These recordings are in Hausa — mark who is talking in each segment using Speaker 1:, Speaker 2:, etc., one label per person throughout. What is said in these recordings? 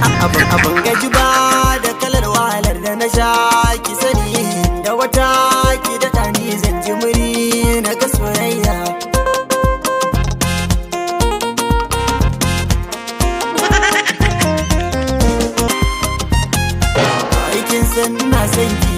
Speaker 1: Abin gaji ba da kalar wahalar da na sha, ki sani da wata ki daɗa ni zan ji muri na ga soyayya. Aikin san ina son ki.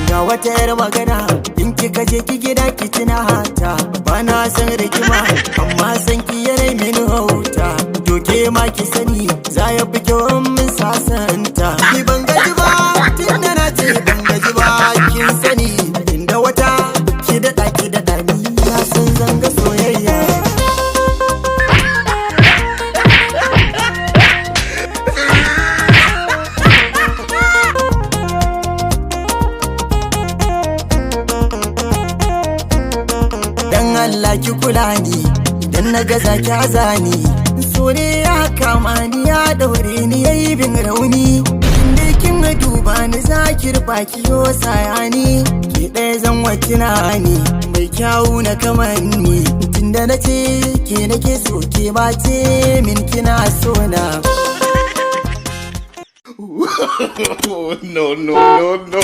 Speaker 1: Ga wata yar magana, in kika je ki gida ki tuna hata. Ba na san rigima, amma san ki yana mini hauta. Doke ma ki sani za ya fi kyau in mun sasanta. Ni ban gaji ba, tun da na ce ban gaji ba, kin sani inda wata ki daɗa ki daɗa ni na san zanga soyayya. Dan Allah ki kula ni idan na gaza ki aza ni. So ne ya kama ni ya daure ni yayi bin rauni. Inda kin duba ni za ki rufa ki yo sayani. Ki ɗaya zan wacina ni mai kyawu na kamanni. Tunda na ce ke nake so, ke ba ce min kina so na.
Speaker 2: No, no, no, no.